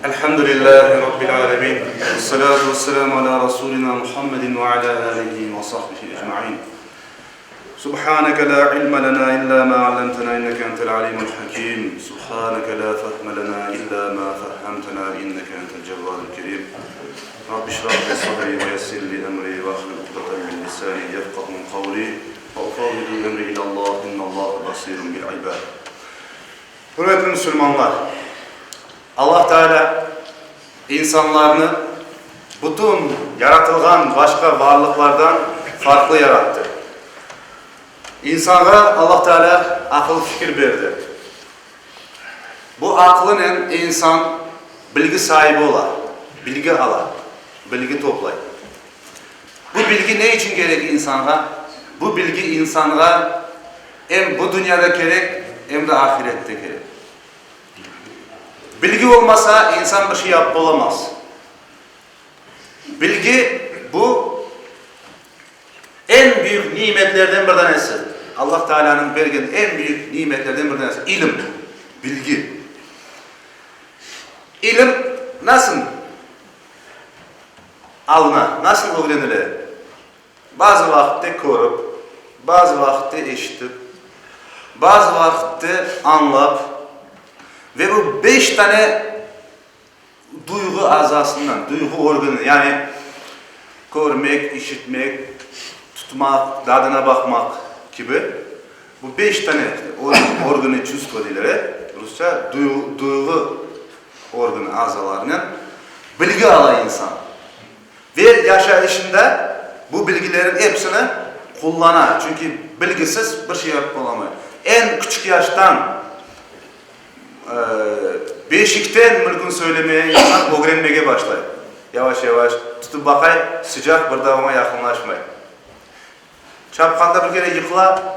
Elhamdülillahi Rabbil alemin. Vessalatu vesselamu ala rasulina Muhammedin ve ala alihi ve sahbihi ecmain. Subhaneke la ilme lena illa ma allamtena inneke entel alimul hakim. Subhaneke la fehme lena illa ma fehhemtena inneke entel cevvalul kerim. Rabbi şrah li sadri ve yessir li emri ve ahlul ukdeten min lisani yefkahu kavli ve ufavvidu emri ilallah innallaha basirun bil ibad. Hürmetli musulmanlar! Allah Teala insanlarnı bütün yaratılğan başqa varlıqlardan farqlı yarattı. İnsanğa Allah Teala aqıl-fikir berdi. Bu aqlınen insan bilgi saibi ola, bilgi ala, bilgi toplay. Bu bilgi ne içün kerek insanğa? Bu bilgi insanğa em bu dünyada kerek, em de ahirette kerek. Bilgi olmasa, insan bir şey yapıp olamaz. Bilgi, bu eñ büyük nimetlerden bir tanesi. Allah Taalânıñ bergen eñ büyük nimetlerden bir tanesi, ilim, bilgi. İlim nasıl alına, nasıl ögrenile? Bazı vaqıtte körip, bazı vaqıtte eşitip, bazı vaqıtte añlap ve bu beş tane duyğu azasından, duyğu organı, yani körmek, işitmek, tutmaq, dadına baqmaq kibi bu beş tane organı çувства deyler, rusça, duyğu organı azalarınen bilgi ala insan. Ve yaşayışında bu bilgilerin episini qullana, çünki bilgisiz bir şey yapıp olamay. Eñ küçük yaştan, beşikten mülkün söylemeye insan ögrenmege başlay. Yavaş-yavaş tutıp baqay, sıcaq, bir daa oña yaqınlaşmay. Çapqanda bir kere yıqıla,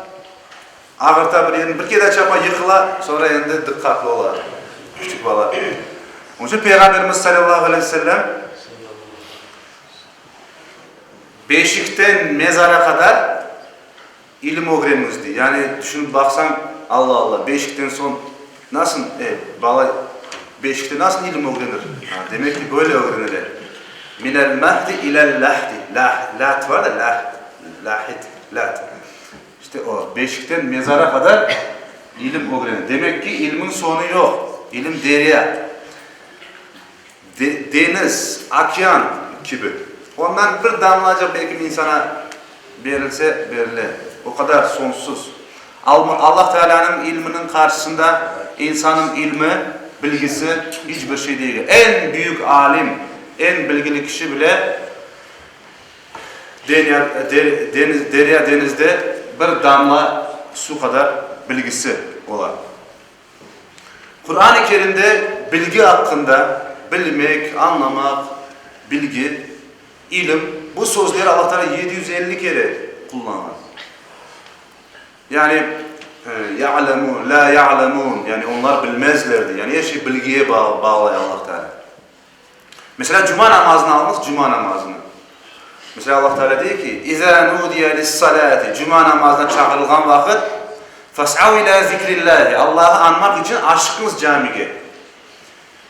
ağırta bir yerini, bir kere daa çapa, yıqıla, soñra endi diqqatlı ola küçük bala. Onıñ içün Peyğamberimiz salâllahu aleyhi ve sellem beşikten mezara qadar ilim ögreniñiz dey. Yani tüşünip baqsañ, Alla-alla, beşikten soñ nasıl, e, bala beşikte nasıl ilim ögrenir? Ha, demek ki, böyle ögrenile. Minel mehdi ilel lahdi, lah, lat var da, lah, lahit, lat. İşte o, beşikten mezara qadar ilim ögrenir. Demek ki, ilmiñ soñu yoq. İlim derya, de, deñiz, okean kibi. Ondan bir damlacıq belki insana berilse, berile. O qadar soñsuz. Allah Tealânıñ ilminiñ qarşısında insanıñ ilmi, bilgisi iç bir şey degil. Eñ büyük alim, eñ bilgili kişi bile derya, deñizde bir damla su qadar bilgisi ola. Quran-ı Kerimde bilgi aqqında, bilmek, añlamaq, bilgi, ilim, bu sözleri Allah Teala 750 kere qullanğan. Yani, ya'lemun, la ya'lemun, yani onlar bilmezlerdi. Yani er şey bilgiye bağlay Allah Teala. Meselâ, cuma namazını alıñız, cuma namazını. Meselâ, Allah Teala dey ki, İzâ nudiye lis-salâti, cuma namazına çağırılğan vaqıt, fes'av ilâ zikrillâhi, Allahı añmaq içün aşıqıñız camige.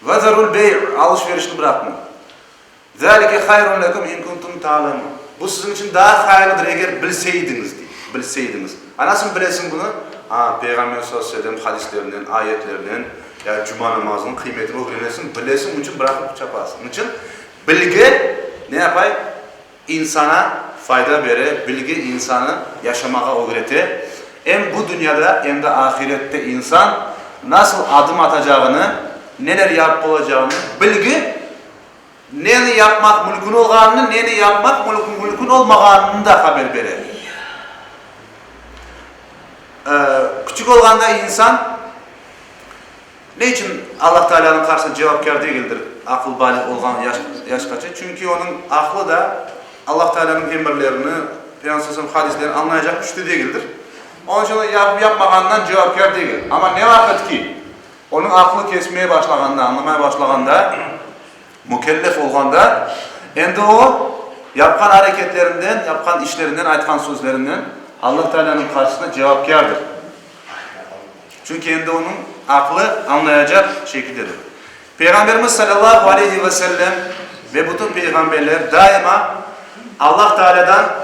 Ve zerul bey', alış-verişni bıraqıñ. Zâlike hayrun leküm in kuntum ta'lemûn. Bu siziñ içün daa hayırlıdır, eger bilseydiñiz, dey, bilseydiñiz. A nasıl bilesiñ bunı? A, Peyğamber sallallahu aleyhi ve sellem hadislerinden, ayetlerinden, ya cuma namazınıñ qıymetini ögrenesiñ, bilesiñ, onıñ içün bıraqıp çapasıñ. Onıñ içün bilgi ne yapay? İnsana fayda bere, bilgi insanı yaşamağa ögrete. Em bu dünyada, em de ahirette insan nasıl adım atacağını, neler yapıp olacağını bilgi Neni yapmaq mülkün olğanını, neni yapmaq mülkün olmağanını da haber bere. Küçük olğanda insan ne içün Allah Taalânıñ qarşısında cevapkâr degildir, aqıl baliğ olğan yaşqaça? Çünki onıñ aqlı da Allah Taalânıñ emirlerini, Peyğamber sallallahu aleyhi ve sellem hadislerini añlayacaq küçte degildir. Onıñ içün o yapıp yapmağanından cevapkâr degil. Amma ne vaqıt ki Onıñ aqlı kesmeye başlağanda, añlamaya başlağanda, mükellef olğanda, endi o, yapqan areketlerinden, yapqan işlerinden, aytqan sözlerinden Allah Tealânıñ qarşısında cevapkârdır. Çünki endi onıñ aqlı añlayacaq şekildedir. Peyğamberimiz salâllahu aleyhi ve sellem ve bütün peyğamberler daima Allah Taalâdan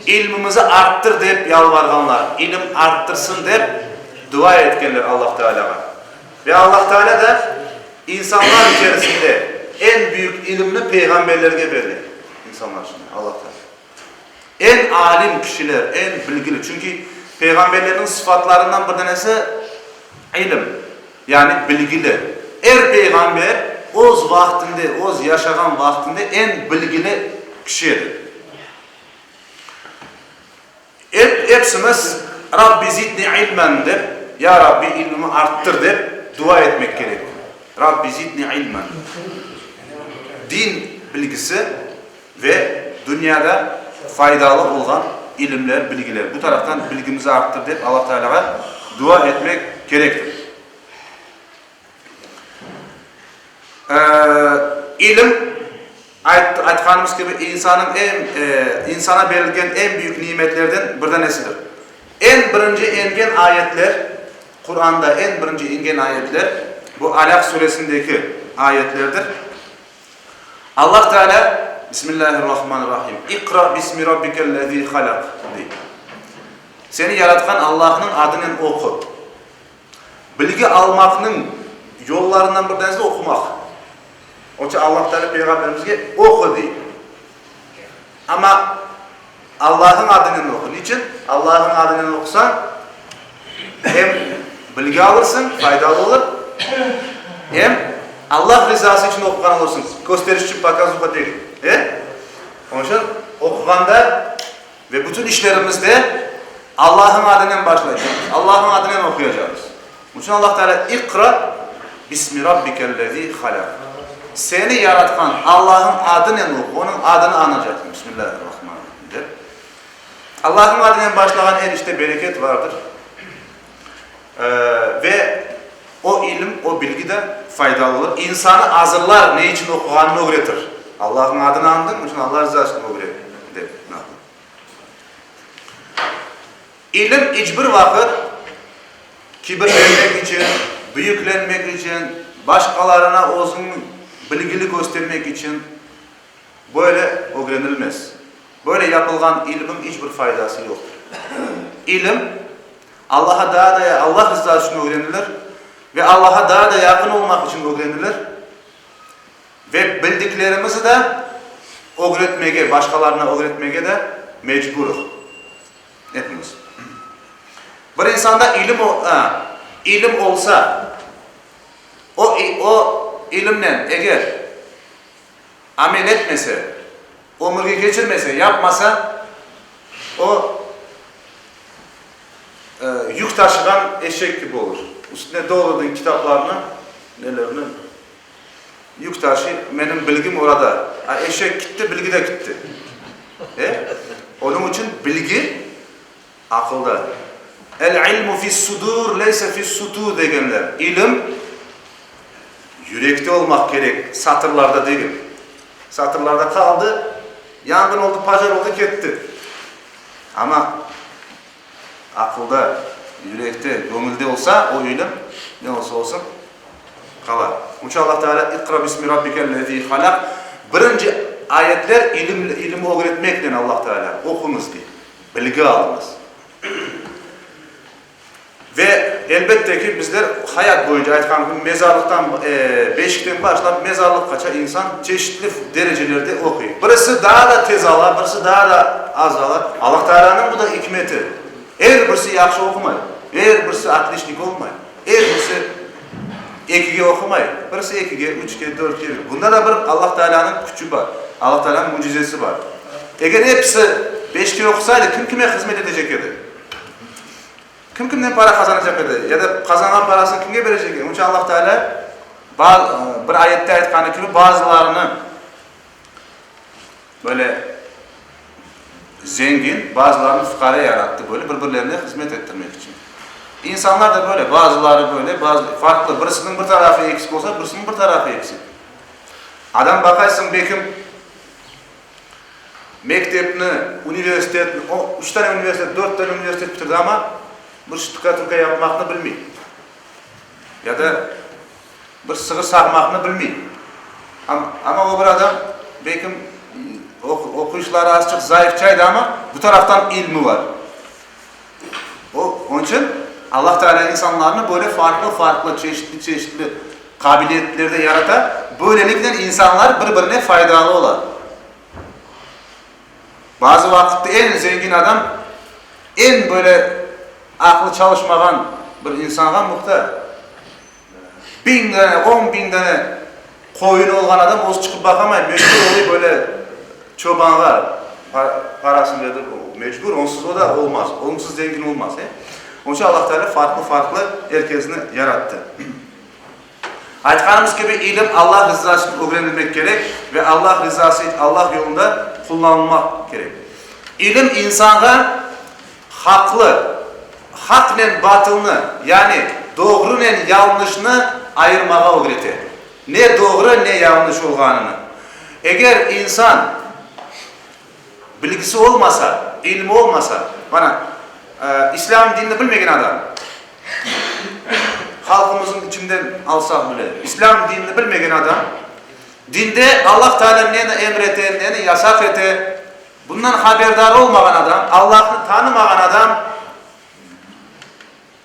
ilmimizi arttır dep yalvarğanlar, ilim arttırsın dep dua etkenler Allah Taalâğa. Ve Allah Taalâ da insanlar içerisinde eñ büyük ilimni peyğamberlerge bergen, insanlar içinde Allah Taalâ. Eñ alim kişiler, eñ bilgili, çünki peyğamberlerniñ sıfatlarından bir danesi ilim, yani bilgili. Er peyğamber öz vaqtında, öz yaşağan vaqtında eñ bilgili kişi edi. Ep, epsimiz Rabbi zidni ilmen dep, Ya Rabbi, ilmimi arttır dep dua etmek kerek. Rabbi zidni ilmen. Din bilgisi ve dünyada faydalı olğan ilimler, bilgiler. Bu taraftan bilgimizi arttır dep Allah Tealâğa dua etmek kerektir. İlim, aytqanımız kibi, insanıñ eñ, insana berilgen eñ büyük nimetlerden bir danesidir. Eñ birinci engen ayetler, Quranda eñ birinci ingen ayetler, bu Alâq suresindeki ayetlerdir. Allah Teala, Bismillâhirrahmanirrahim, İqra bismi rabbikellezî halak, dey. Seni yaratqan Allahnıñ adınen oqu. Bilgi almaqnıñ yollarından bir tanesi de oqumaq. Onıñ içün Allah Teala Peyğamberimizge oqu dey. Amma Allahnıñ adınen oqu. Niçün? Allahnıñ adınen oqusañ, em bilgi alırsıñ, faydalı olur, em Allah rizası içün oquğan olursıñ, kösteriş içün, pokazuha degil. E? Onıñ içün oquğanda Ve bütün işlerimizde Allahnıñ adınen başlaycaqmız, Allahnıñ adınen oquyacaqmız. Bunıñ içün Allah Teala İqra bismi rabbikellezî halak. Seni yaratqan Allahnıñ adınen oqu, Onıñ adını añacaqsıñ, Bismillâhirrahmanirrahim dep. Allahnıñ adınen başlağan er işte bereket vardır. Ve o ilim, o bilgi de faydalı olur. İnsanı azırlar, ne içün oquğanını ögretir. Allahnıñ adını añdıñ, onıñ içün Allah rızası içün ögret, dep. İlim iç bir vaqıt kibirlenmek içün, büyüklenmek içün, başqalarına özüñni bilgili köstermek içün böyle ögrenilmez. Böyle yapılğan ilimniñ iç bir faydası yoqtır. İlim Allaha daa da Allah rızası içün ögrenilir ve Allaha daa da yaqın olmaq içün ögrenilir ve bildiklerimizi de ögretmege, başqalarına ögretmege de mecburıq hepimiz. Bir insanda ilim, ilim olsa, o, o ilimnen eger amel etmese, ömürge keçirmese, yapmasa, o, Yük taşığan eşek kibi olur. Üstüne doldurdıñ kitaplarnı, nelerni, yük taşıy, menim bilgim orada. A, eşek kitti, bilgi de kitti. E? Onıñ içün bilgi aqılda. El-ilmu fis-sudur, leyse fis-sutur degenler. İlim yürekte olmaq kerek, satırlarda degil. Satırlarda qaldı, yanğın oldı, pajar oldı, ketti. Amma aqılda, yürekte, göñülde olsa, o ilim, ne olsa olsun, qala. Onıñ içün Allah Teala, İqra bismi rabbikellezî halak, birinci ayetler ilim, ilim ögretmeknen Allah Teala, oquñız dey, bilgi alıñız. Ve, elbette ki, bizler hayat boyunca, aytqan kibi, mezarlıqtan, beşikten başlap mezarlıqqaça insan çeşitli derecelerde oquy. Birisi daa da tez ala, birisi daa da az ala. Allah Taalânıñ bu da ikmeti. Er birisi yahşı oqumay, er birisi otliçnik olmay, er birisi ekige oqumay, birisi ekige, üçke, dörtke. Bunda da bir Allah Taalânıñ küçü bar, Allah Taalânıñ mücizesi bar. Eger episi beşke oqusaydı, kim kime hızmet etecek edi? Kim kimden para qazanacaq edi, ya da qazanğan parasını kimge berecek edi? Onıñ içün Allah Teala bir ayette aytqanı kibi, bazılarını böyle zengin, bazılarını fuqare yarattı, böyle bir-birlerine hızmet ettirmek içün. İnsanlar da böyle, bazıları böyle, bazı farqlı, birisiniñ bir tarafı eksik olsa, birisiniñ bir tarafı eksik. Adam baqaysıñ, bekim, Mektepni, universitetni, o, üç tane universitet, dört tane universitet bitirdi, amma bir ştukaturka yapmaqnı bilmey. Ya da. Bir sığır sağmaqnı bilmey. Amma o bir adam, belkim, oquyışları azçıq zayıfçaydı, amma bu taraftan ilmi bar. O, onıñ içün Allah Teala insanlarnı böyle farqlı-farqlı, çeşitli-çeşitli qabiliyetlerde yarata, böyleliknen insanlar bir-birine faydalı ola. Bazı vaqıtta eñ zengin adam eñ böyle aqlı çalışmağan bir insanğa muhtac. Biñ dane, on biñ dane qoyunı olğan adam özü çıqıp baqamay, mecbur oluy böyle çobanğa parasını berip, mecbur, onsuz o da olmaz, onsuz zengin olmaz. Onıñ içün Allah Teala farqlı-farqlı er kesni yarattı. Aytqanımız kibi, ilim Allah rızası içün ögrenilmek kerek ve Allah rızası Allah yolunda qullanılmaq kerek. İlim insanğa haqlı, haqnen batılnı, yani doğrunen yalnışnı ayırmağa ögrete. Ne doğru, ne yalnış olğanını. Eger insan bilgisi olmasa, ilmi olmasa, mana, İslâm dinini bilmegen adam, halqımıznıñ içinden alsaq bile, İslâm dinini bilmegen adam, dinde Allah Teala neni emir ete, neni yasaq ete, bundan haberdar olmağan adam, Allahnı tanımağan adam,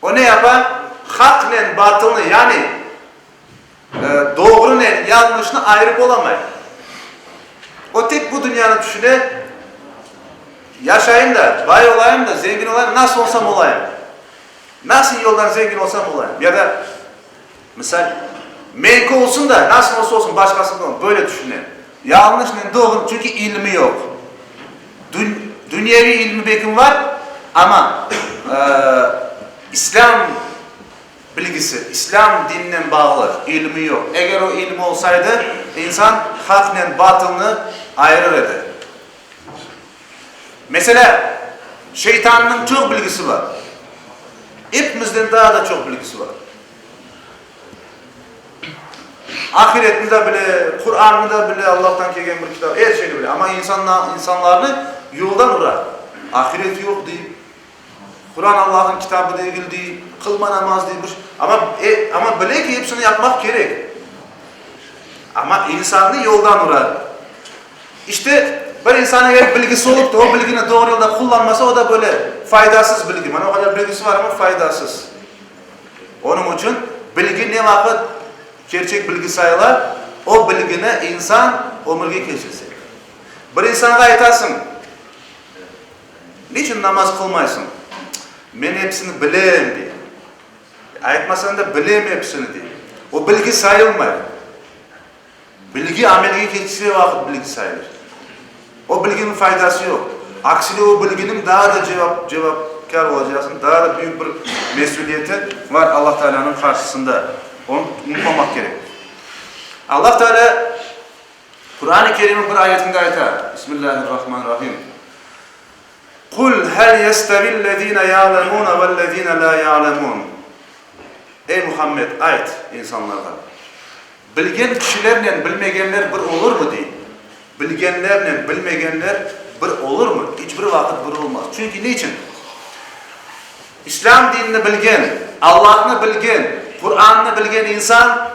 o ne yapa? Haqnen batılnı, yani doğrunen yañlışnı ayırıp olamay. O tek bu dünyanı tüşüne, yaşayım da, bay olayım da, zengin olayım, nasıl olsam olayım. Nasıl yoldan zengin olsam olayım. Ya da, misal, menki olsun da, nasıl olsa olsun, başqasınıñ olmasın, böyle tüşüne. Yañlışnen doğrunı, çünki ilmi yoq. Dünyeviy ilmi belkim var, amma İslâm bilgisi, İslâm dininen bağlı ilmi yoq. Eger o ilmi olsaydı, insan haqnen batılnı ayırır edi. Meselâ, şeytannıñ çoq bilgisi bar. Epimizden daa da çoq bilgisi bar. Ahiretni de bile, Qurannı da bile, Allahtan kelgen bir kitap, er şeyni bile. Amma insanlarnı yoldan ura. Ahiret yoq dey, Quran Allahnıñ kitabı degil dey, qılma namaz dey. Amma, amma bile ki, episini yapmaq kerek. Amma insannı yoldan ura. İşte, bir insan eger bilgisi olıp da, o bilgini doğru yolda qullanmasa, o da böyle faydasız bilgi. Mana o qadar bilgisi var, amma faydasız. Onıñ içün bilgi ne vaqıt kerçek bilgi sayıla? O bilgini insan ömürge keçirse. Bir insanğa aytasıñ, Niçün namaz qılmaysıñ? Men episini bilem, dey. Aytmasañ da, bilem episini, dey. O bilgi sayılmay. Bilgi amelge keçse vaqıt bilgi sayılır. O bilginiñ faydası yoq. Aksine o bilginiñ daa da cevap, cevapkâr olacaqsıñ, daa da büyük bir mesüliyeti var Allah Taalânıñ qarşısında. Onı unutmamaq kerek. Allah Taalâ Quran-ı Kerimniñ bir ayetinde ayta, Bismillâhir-Rahmanir-Rahim, Qul hel yestevillezîne ya'lemûne vellezîne lâ ya'lemûn. Ey Muhammed, ayt insanlarğa, bilgen kişilernen bilmegenler bir olurmı, dey. Bilgenlernen bilmegenler bir olurmı? İç bir vaqıt bir olmaz. Çünki niçin? İslâm dinini bilgen, Allahnı bilgen, Qurannı bilgen insan,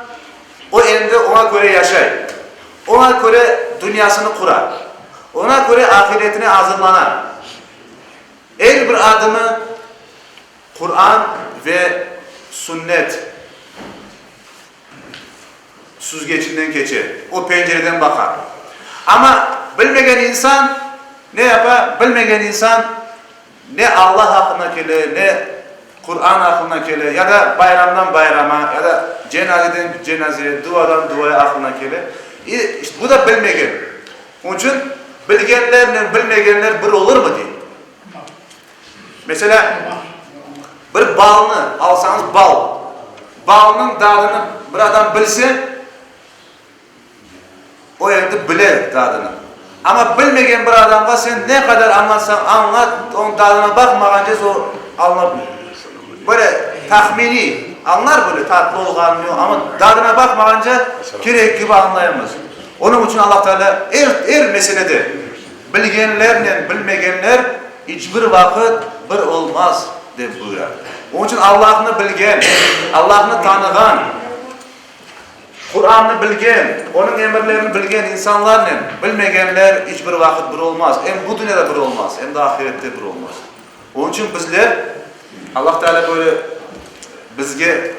o endi oña köre yaşay, oña köre dünyasını qura, oña köre ahiretine azırlana. Er bir adımı Quran ve Sünnet süzgeçinden keçe, o pencereden baqa. Amma bilmegen insan ne yapa? Bilmegen insan ne Allah aqlına kele, ne Quran aqlına kele, ya da bayramdan bayrama, ya da cenazeden cenazeye, duadan duaya aqlına kele. İşte, bu da bilmegen. Onıñ içün bilgenlernen bilmegenler bir olurmı, dey. Meselâ, bir balnı alsañız, bal, balnıñ dadını bir adam bilse, o endi bile dadını. Amma bilmegen bir adamğa sen ne qadar añlatsañ añlat, onıñ dadına baqmağance o añlap, böyle tahminiy añlar böyle tatlı olğanını, yoq, amma dadına baqmağance kerek kibi añlayamaz. Onıñ içün Allah Teala er, er meselede Bilgenlernen bilmegenler iç bir vaqıt bir olmaz, dep buyura. Onıñ içün Allahnı bilgen, Allahnı tanığan. Qurannı bilgen, onıñ emirlerini bilgen insanlarnen bilmegenler iç bir vaqıt bir olmaz. Em bu dünyada bir olmaz, em de ahirette bir olmaz. Onıñ içün bizler, Allah Teala böyle bizge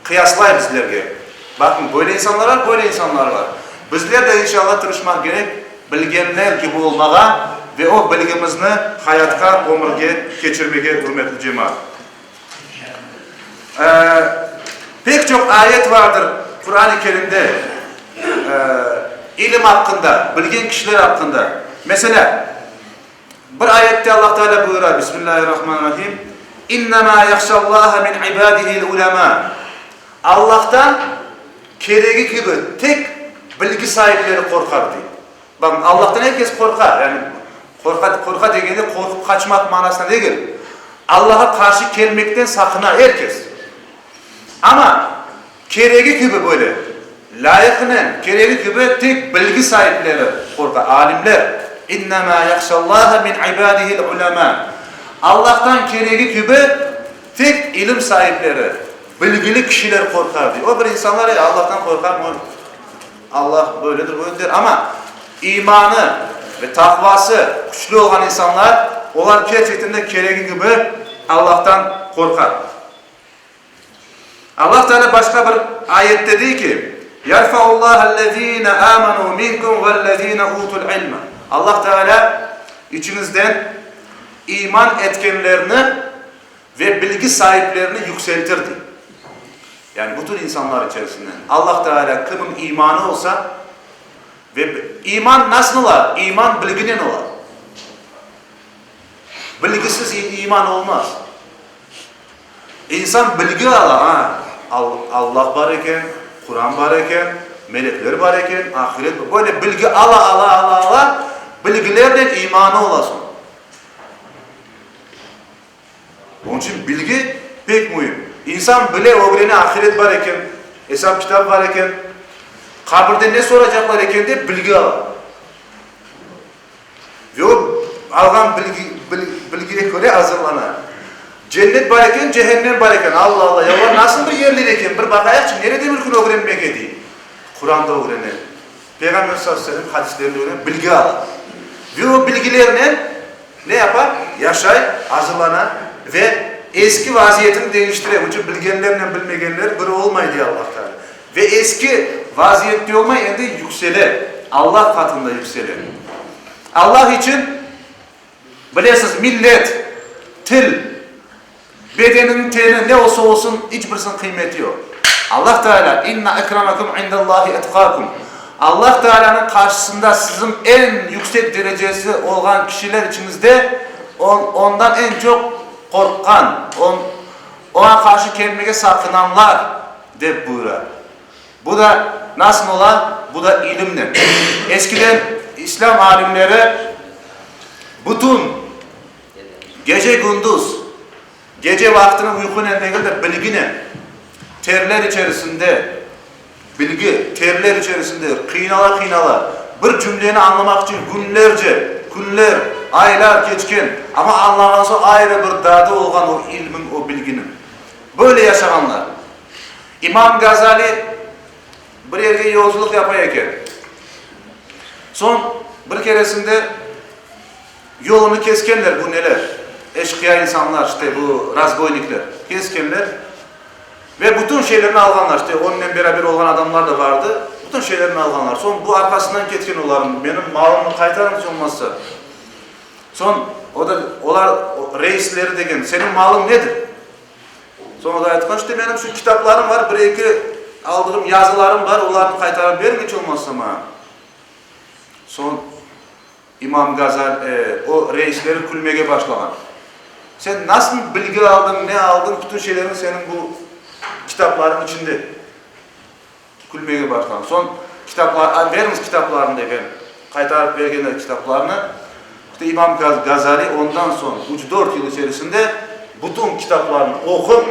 qıyaslay bizlerge. Baqıñ, böyle insanlar var, böyle insanlar var. Bizler de inşallah tırışmaq kerek, bilgenler kibi olmağa ve o bilgimizni hayatqa, ömürge keçirmege, ürmetli cemaat. Pek çoq ayet vardır Quran-ı Kerimde ilim aqqında, bilgen kişiler aqqında. Meselâ, bir ayette Allah Teala buyura, Bismillahirrahmanirrahim, İnnemâ yahşallâhe min ibâdihil ulemâ. Allahtan keregi kibi tek bilgi saipleri qorqar, dey. Baqıñ, Allahtan er kes qorqa, yani qorqa, qorqa degende qorqıp qaçmaq manasında degil. Allahqa qarşı kelmekten saqına er kes. Amma keregi kibi böyle, lâyıqınen, keregi kibi tek bilgi saipleri qorqa, alimler. İnnemâ yahşallâhe min ibâdihil ulemâ. Allahtan keregi kibi tek ilim saipleri, bilgili kişiler qorqar, dey. O bir insanlar, ey, Allahtan qorqamı? Allah böyledir, böyledir, amma imanı ve taqvası küçlü olğan insanlar, olar kerçekten de keregi kibi Allahtan qorqar. Allah Teala başqa bir ayette dey ki, Yerfa'ullâhellezîne âmenû minkum vellezîne ûtul ilme. Allah Teala içiñizden iman etkenlerni ve bilgi saiplerini yükseltir, dey. Yani bütün insanlar içerisinden Allah Teala kimiñ imanı olsa ve iman nasıl ola? İman bilginen ola. Bilgisiz iman olmaz. İnsan bilgi ala, ha, Allah bar eken, Quran bar eken, melekler bar eken, ahiret bar. Böyle bilgi ala, ala, ala, ala, bilgilernen imanı ola soñ. Onıñ içün bilgi pek müim. İnsan bile, ögrene, ahiret bar eken, esap-kitap bar eken, qabirde ne soracaqlar eken dep bilgi ala. Ve o alğan bilgige köre azırlana. Cennet bar eken, cehennem bar eken, Alla, Alla, ya olar nasıl bir yerler eken, bir baqayaqçı, nerede mümkün ögrenmege, dey. Quranda ögrene, Peyğamber sallallahu aleyhi ve sellem hadislerinde ögrene, bilgi ala. Ve o bilgilernen Ne yapa? Yaşay, azırlana ve eski vaziyetini deñiştire. Onıñ içün bilgenlernen bilmegenler bir olmay, dey Allah Teala. Ve eski vaziyette olmay, endi yüksele, Allah qatında yüksele. Allah içün, bilesiz, millet, til, Bedeniniñ teni ne olsa olsun, iç birisiniñ qıymeti yoq. Allah Teala, İnna ekramakum indallahi etqakum, Allah Tealanıñ qarşısında siziñ eñ yüksek derecesi olğan kişiler içiñizde Ondan eñ çoq qorqqan, Oña qarşı kelmege saqınanlar, dep buyura. Bu da nasıl ola? Bu da ilimnen. Eskiden İslâm alimleri bütün Gece-gündüz, gece vaqtını uyqunen degil de, bilginen, terler içerisinde, bilgi, terler içerisinde qıynala-qıynala, bir cümleni añlamaq içün künlerce, künler, aylar keçken, amma añlağan soñ ayrı bir dadı olğan o ilmiñ, o bilginiñ. Böyle yaşağanlar. İmam Gazali bir yerge yolculıq yapa eken. Soñ bir keresinde. Yolunı keskenler bu neler? Eşqıya insanlar, işte bu razboynikler. Keskenler ve bütün şeylerini alğanlar. İşte onınen beraber olğan adamlar da vardı. Bütün şeylerini alğanlar. Soñ bu arqasından ketken olarnıñ, menim malımnı qaytarıñ hiç olmazsa. Soñ o da, olar reisleri degen, seniñ malıñ nedir? Soñ o da aytqan, işte menim şu kitaplarım var, bir-eki aldığım yazılarım bar, olarnı qaytarıp beriñ hiç olmazsa maña. Soñ. İmam Gazal, o reisleri külmege başlağan. Sen nasıl bilgi aldıñ, ne aldıñ, bütün şeyleriñ seniñ bu kitaplarıñ içinde. Külmege başlağan. Soñ kitaplar, beriñiz kitaplarnı degen, qaytarıp bergenler kitaplarnı. İşte İmam Gazali ondan soñ üç-dört yıl içerisinde bütün kitaplarnı oqup,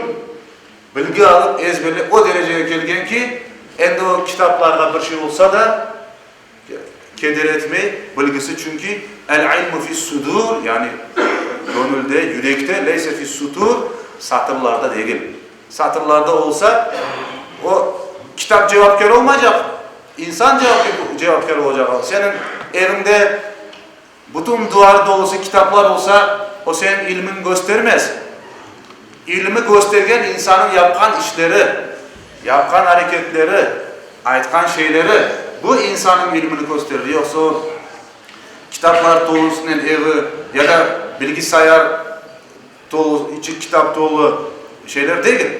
bilgi alıp, ezberlep, o derecege kelgen ki, endi o kitaplarğa bir şey olsa da, Keder etmey, bilgisi çünki, El-ilmu fis-sudur, yani göñülde, yürekte, leyse fis-sutur, satırlarda degil. Satırlarda olsa, o, kitap. Kitap cevapkâr olmaycaq, insan cevapkâr olacaq. Seniñ eviñde bütün duvar dolusı kitaplar olsa, o seniñ ilmiñ köstermez. İlmi köstergen insanıñ yapqan işleri, yapqan areketleri, aytqan şeyleri, bu insanıñ ilmini kösterir. Yoqsa o kitaplar tolusınen evi ya da bilgisayar tolu, içi kitap tolu şeyler degil.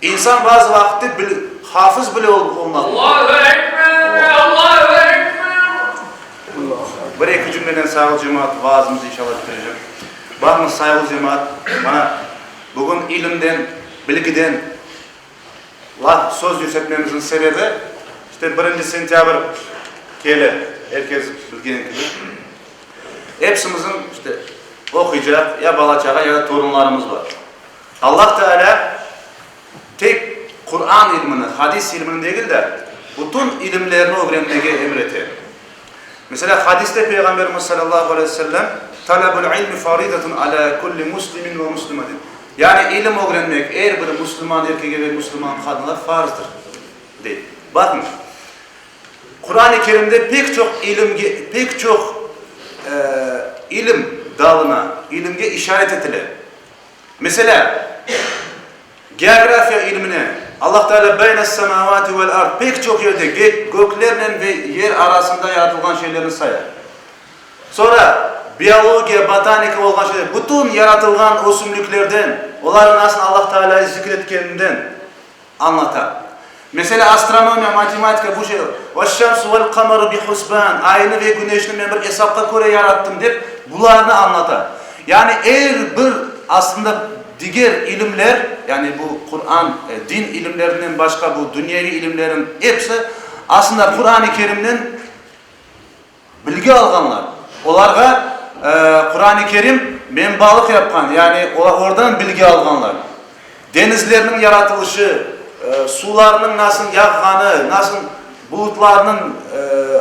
İnsan bazı vaqıtte bil, hafız bile olmaq mümkün. Allahu Ekber, Allahu Ekber. Bir-eki cümlenen sayğılı cemaat, vaazımızı inşallah bitirecem. Baqıñız, sayğılı cemaat, mana, bugün ilimden, bilgiden laf, söz yürsetmemizniñ sebebi, işte birinci sentâbr kele, er kes bilgeni kibi. Episimizniñ, işte, oquycaq ya bala-çağa, ya da torunlarımız bar. Allah Teala tek Quran ilmini, hadis ilmini degil de, bütün ilimlerni ögrenmege emir ete. Meselâ, hadiste Peyğamberimiz salâllahu aleyhi ve sellem, Talabul ilmi faridatun alâ kulli muslimin ve muslimatin. Yani ilim ögrenmek er bir musulman erkege ve musulman qadınğa farzdır, dey. Baqıñ, Quran-ı Kerimde pek çoq ilimge, pek çoq ilim dalına, ilimge işaret etile. Meselâ, geografiya ilmine, Allah Teala beynes-semavati vel-ard, pek çoq yerde göklernen ve yer arasında yaratılğan şeylerni saya. Soñra, biologiya, botanika olğan şeyler, bütün yaratılğan ösümliklerden, olarnı nasıl Allah Tealâyı zikr etkeninden añlata. Meselâ, astronomiya, matematika, bu şey, Veş-şemsu vel-qamaru bi-husban, Aynı ve küneşni men bir esapqa köre yarattım, dep, bularnı añlata. Yani er bir, aslında, diger ilimler, yani bu Quran, din ilimlerinden başqa bu dünyeviy ilimlerin episi, aslında, Quran-ı Kerimden Bilgi alğanlar. Olarğa Quran-ı Kerim menbalıq yapqan, yani oradan bilgi alğanlar. Deñizlerniñ yaratılışı, suvlarnıñ nasıl yağğanı, nasıl bulutlarnıñ,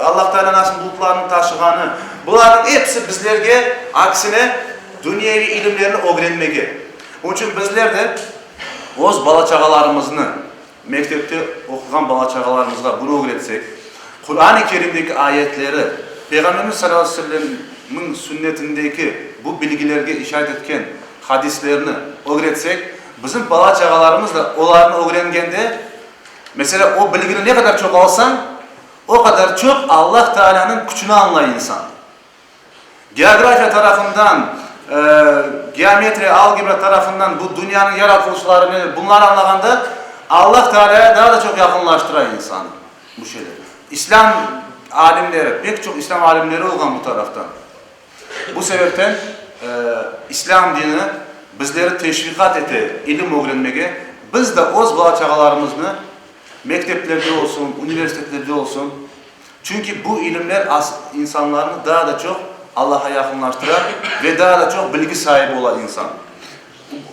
Allah Teala nasıl bulutlarnı taşığanı, bularnıñ episi bizlerge, aksine, dünyeviy ilimlerni ögrenmege. Onıñ içün bizler de öz bala-çağalarımıznı, Mektepte oquğan bala-çağalarımızğa bunı ögretsek, Quran-ı Kerimdeki ayetleri, Peyğamberimiz salâllahu aleyhi ve sellemniñ sünnetindeki bu bilgilerge işaret etken hadislerni ögretsek, bizim bala-çağalarımız da olarnı ögrengende, meselâ, o bilgini ne qadar çoq alsañ, o qadar çoq Allah Taalânıñ küçüni añlay insan. Geografiya tarafından, geometriya, algebra tarafından bu dünyanıñ yaratılışları ne, bunları añlağanda Allah Tealâya daa da çoq yaqınlaştıra insanı bu şeyler. İslâm alimleri, pek çoq İslâm alimleri olğan bu taraftan. Bu sebepten İslâm dini bizleri teşviqat ete ilim ögrenmege. Biz de öz bala-çağalarımıznı mekteplerde olsun, universitetlerde olsun, Çünki bu ilimler insanlarnı daa da çoq Allaha yaqınlaştıra ve daa da çoq bilgi saibi ola insan.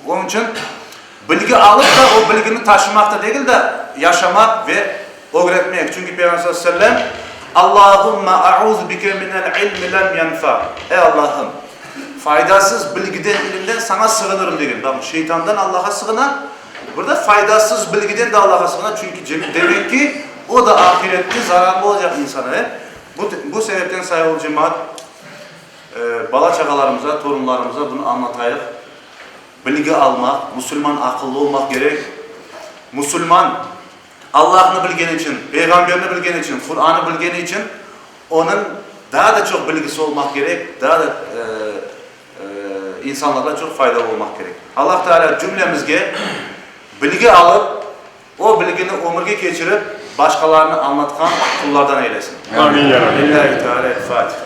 Onıñ içün bilgi alıp da o bilgini taşımaq da degil de, yaşamaq ve ögretmek. Çünki Peyğamber sallallahu aleyhi ve sellem, Allahumma a'uzu bike minel ilmi lem yenfa. Ey Allahım, faydasız bilgiden, ilimden saña sığınırım degen. Baqıñ, şeytandan Allaha sığına, Burada faydasız bilgiden de Allah'a sığına, çünki demek ki, o da ahirette zararlı olacaq insana. Bu, bu sebepten sayğılı cemaat, bala-çağalarımıza, torunlarımıza bunı añlatayıq. Bilgi almaq, musulman aqıllı olmaq kerek. Musulman Allahnı bilgeni içün, Peyğamberni bilgeni içün, Quranı bilgeni içün, onıñ daa da çoq bilgisi olmaq kerek, daa da İnsanlarğa çoq faydalı olmaq kerek. Allah Teala cümlemizge bilgi alıp, o bilgini ömürge keçirip, başqalarına añlatqan qullardan eylesin. Amin, ya Rabbi. Lillahi Teala el-Fatiha.